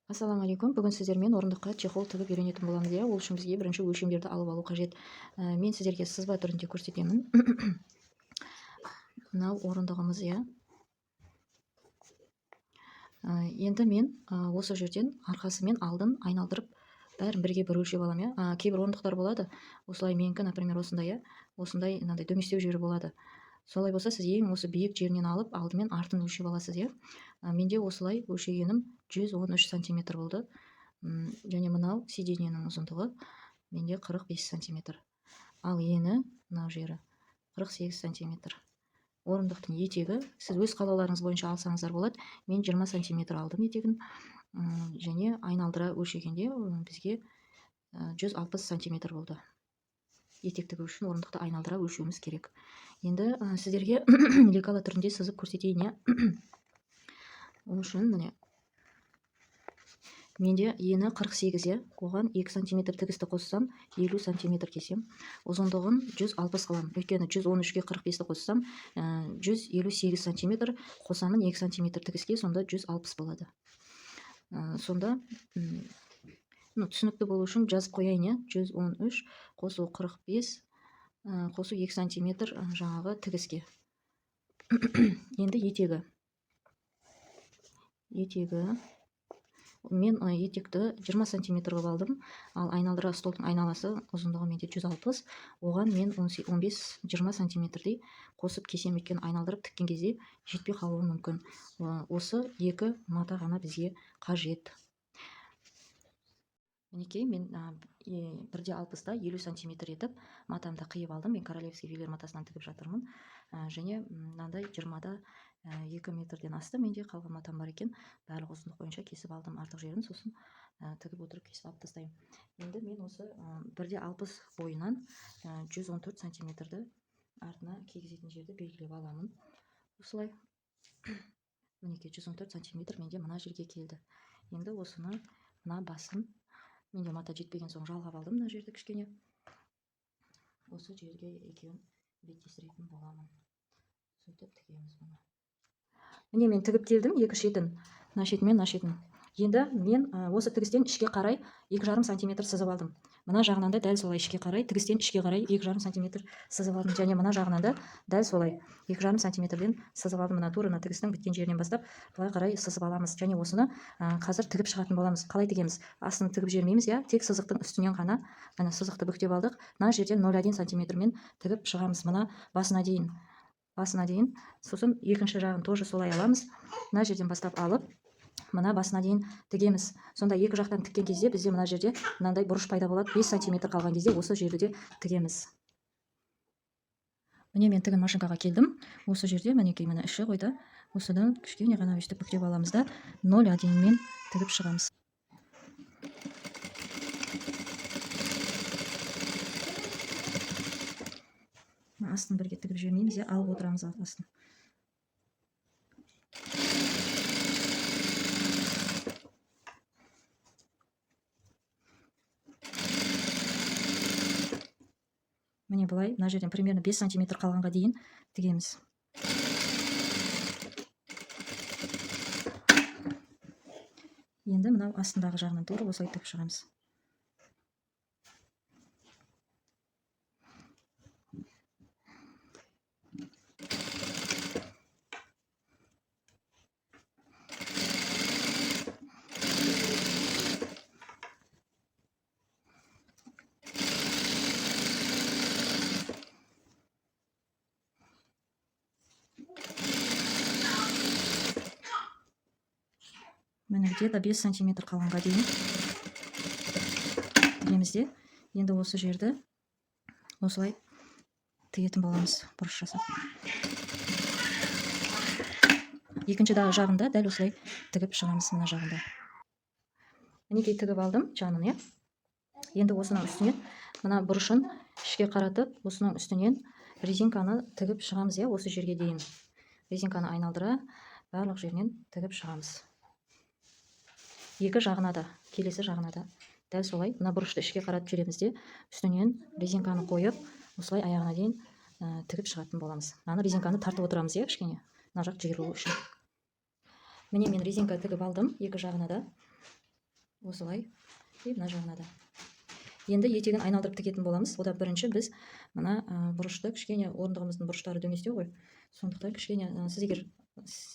Ассалаумағалейкум. Бүгін сіздермен орындыққа чехол тігіп үйренетін боламыз, иә. Ол үшін бізге бірінші өлшемдерді алып алу қажет. Мен сіздерге сызба түрінде көрсетемін. Мынау орындығымыз, иә. Енді мен осы жерден арқасы мен алдын айналдырып бәрін бірге бір өлшеп аламын, иә. Кейбір орындықтар болады осылай, менікі, например, осындай, иә, осындай мынандай дөңестеу жері болады. Солай болса, сіз ең осы биік жерінен алып, алдымен артын өлшеп аласыз, иә. Менде осылай өлшегенім 113 сантиметр болды. Және мынау сиденьенің ұзындығы менде 45 сантиметр, ал ені мынау жері 48 сантиметр. Орындықтың етегі сіз өз қалауларыңыз бойынша алсаңыздар болады. Мен 20 сантиметр алдым етегін. Және айналдыра өлшегенде бізге 160 сантиметр болды. Етек тігу үшін орындықты айналдыра өлшеуіміз керек. Енді сіздерге лекала түрінде сызып көрсетейін, иә. Ол үшін міне менде ені 48, иә, оған 2 сантиметр тігісті қоссам, 50 сантиметр кесем. Ұзындығын 160 қыламын, өйткені 113-ке 45-ті қоссам, 158 сантиметр, қосамын 2 сантиметр тігіске, сонда 160 болады. Сонда түсінікті болу үшін жазып қояйын, иә. 113 қосу 45 қосу 2 сантиметр жаңағы тігіске. Енді етегі. Етегі мен етекті 20 сантиметр қылып алдым, ал айналдыра столдың айналасы ұзындығы менде 160, оған мен 15-20 сантиметрдей қосып кесем, өйткені айналдырып тіккен кезде жетпей қалуы мүмкін. Осы екі мата ғана бізге қажет. Мінекей, мен бірде алпыста 50 сантиметр етіп матамды қиып алдым. Мен королевский велюр матасынан тігіп жатырмын. Және мынандай жиырмада 2 метрден асты менде қалған матам бар екен. Барлық ұзындық бойынша кесіп алдым артық жерін, сосын тігіп отырып кесіп алып тастаймын. Енді мен осы бірде алпыс бойынан 114 сантиметрді артына кигізетін жерді белгілеп аламын. Осылай мінекей 114 сантиметр менде мына жерге келді. Енді осыны мына басын менде мата жетпеген соң жалғап алдым мына жерді кішкене. Осы жерге екеуін беттестіретін боламын. Сөйтіп тігеміз бұны. Міне, мен тігіп келдім екі шетін, мына шеті мен мына шетін. Енді мен осы тігістен ішке қарай 2,5 сантиметр сызып алдым. Мына жағынан да дәл солай ішке қарай, тігістен ішке қарай 2,5 сантиметр сызып алдым. Және мына жағынан да дәл солай 2,5 сантиметрден сызып алдым. Мына тура мына тігістің біткен жерінен бастап былай қарай сызып аламыз. Және осыны қазір тігіп шығатын боламыз. Қалай тігеміз? Астын тігіп жібермейміз, иә, тек сызықтың үстінен ғана. Міне, сызықты бүктеп алдық. Мына жерден 0,1 сантиметрмен тігіп шығамыз мына басына дейін. Басына дейін. Сосын екінші жағын тоже солай аламыз. Мына жерден бастап алып, мына басына дейін тігеміз. Сонда екі жақтан тіккен кезде бізде мына жерде мынандай бұрыш пайда болады. 5 сантиметр қалған кезде осы жерді де тігеміз. Міне, мен тігін машинкаға келдім. Осы жерде мінекей міне іші ғой да. Осыдан кішкене ғана өйстіп бүктеп аламыз да 0,1-мен тігіп шығамыз. Астын бірге тігіп жібермейміз, иә, алып отырамыз астын. Міне, былай мына жерден примерно 5 сантиметр қалғанға дейін тігеміз. Енді мынау астындағы жағынан тура осылай тігіп шығамыз. Міне, где-то 5 сантиметр қалғанға дейін тігеміз де, енді осы жерді осылай тігетін боламыз, бұрыш жасап. Екінші жағында дәл осылай тігіп шығамыз мына жағында. Мінекей, тігіп алдым жанын, иә. Енді осының үстіне мына бұрышын ішке қаратып, осының үстінен резинканы тігіп шығамыз, иә, осы жерге дейін. Резинканы айналдыра барлық жерінен тігіп шығамыз. Екі жағына да, келесі жағына да дәл солай мына бұрышты ішке қаратып жүреміз де, үстінен резинканы қойып, осылай аяғына дейін тігіп шығатын боламыз. Мынаны резинканы тартып отырамыз, иә, кішкене мына жақ жиырылу үшін. Міне, мен резинка тігіп алдым екі жағына да. Осылай. И мына жағына да. Енді етегін айналдырып тігетін боламыз. Ода бірінші біз мына бұрышты кішкене, орындығымыздың бұрыштары дөңестеу ғой. Сондықтан кішкене сіз егер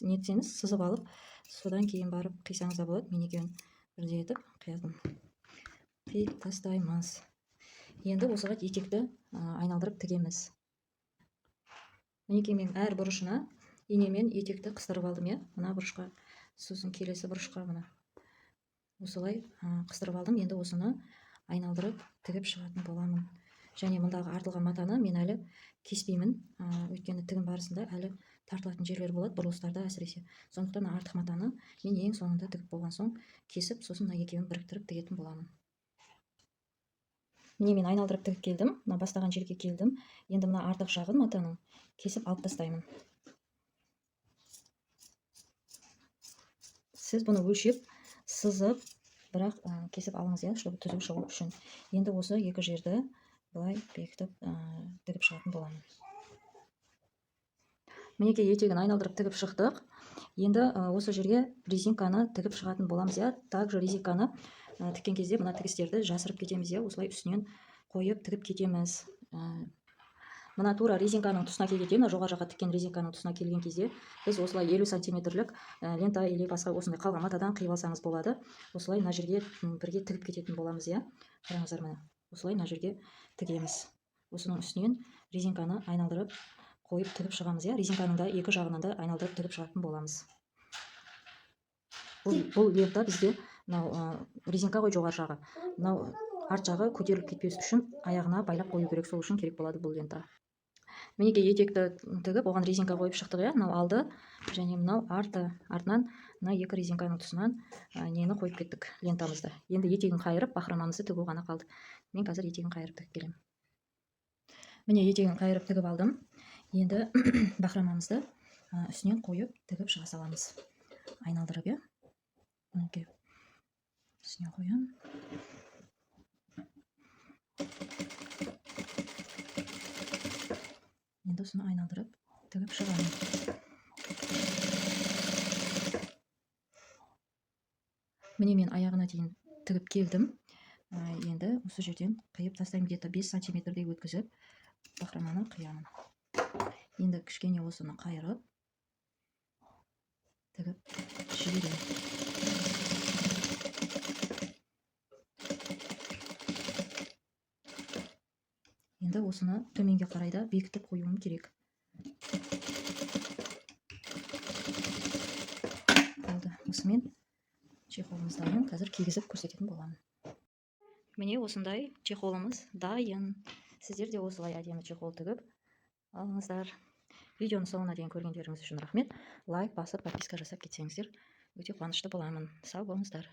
нетсеңіз, сызып алып, содан кейін барып қисаңыз да болады. Мен екеуін бірдей етіп қиядым. Қиып тастаймыз. Енді осыға етекті айналдырып тігеміз. Мінекей мен әр бұрышына инемен етекті қыстырып алдым, иә? Мына бұрышқа, сосын келесі бұрышқа мына. Осылай қыстырып алдым. Енді осыны айналдырып тігіп шығатын боламын. Және мұндағы артылған матаны мен әлі кеспеймін, өйткені тігін барысында әлі тартылатын жерлер болады, бұрылыстарда әсіресе. Сондықтан артық матаны мен ең соңында тігіп болған соң кесіп, сосын мына екеуін біріктіріп тігетін боламын. Міне мен айналдырып тігіп келдім, мына бастаған жерге келдім. Енді мына артық жағын матаның кесіп алып тастаймын. Сіз бұны өлшеп, сызып, бірақ кесіп алыңыз, иә, чтобы түзу шығу үшін. Енді осы екі жерді былай бекітіп, тігіп шығатын боламын. Мінекей етегін айналдырып тігіп шықтық. Енді осы жерге резинканы тігіп шығатын боламыз, иә. Также резинканы тіккен кезде мына тігістерді жасырып кетеміз, иә, осылай үстінен қойып тігіп кетеміз. Мына тура резинканың тұсына келгенде, мына жоғары жаққа тіккен резинканың тұсына келген кезде біз осылай 50 сантиметрлік лента или басқа осындай қалған матадан қиып алсаңыз болады. Осылай мына жерге бірге тігіп кететін боламыз, иә. Қараңыздар, міне осылай мына жерге тігеміз. Осының үстінен резинканы айналдырып қойып тігіп шығамыз, иә. Резинканың да екі жағынан да айналдырып тігіп шығатын боламыз. Бұл лента бізде мынау резинка ғой жоғары жағы. Мынау арт жағы көтеріліп кетпес үшін аяғына байлап қою керек, сол үшін керек болады бұл лента. Мінекей етекті тігіп, оған резинка қойып шықтық, иә. Мынау алды және мынау арты. Артынан мына екі резинканың тұсынан нені қойып кеттік, лентамызды. Енді етегін қайырып, бахромамызды тігу ғана қалды. Мен қазір етегін қайырып тігіп келемін. Міне етегін қайырып тігіп алдым. Енді бахромамызды үстінен қойып тігіп шыға саламыз. Айналдырып, иә. Мінекей үстіне қоямын. Енді осыны айналдырып тігіп шығамын. Міне мен аяғына дейін тігіп келдім. Енді осы жерден қиып тастаймын, где-то 5 сантиметрдей өткізіп бахроманы қиямын. Енді кішкене осыны қайырып тігіп жіберемін. Енді осыны төменге қарай да бекітіп қоюым керек. Болды. Осымен чехолымыз дайын. Қазір кигізіп көрсететін боламын. Міне осындай чехолымыз дайын. Сіздер де осылай әдемі чехол тігіп алыңыздар. Видеоның соңына дейін көргендеріңіз үшін рахмет. Лайк басып, подписка жасап кетсеңіздер, өте қуанышты боламын. Сау болыңыздар.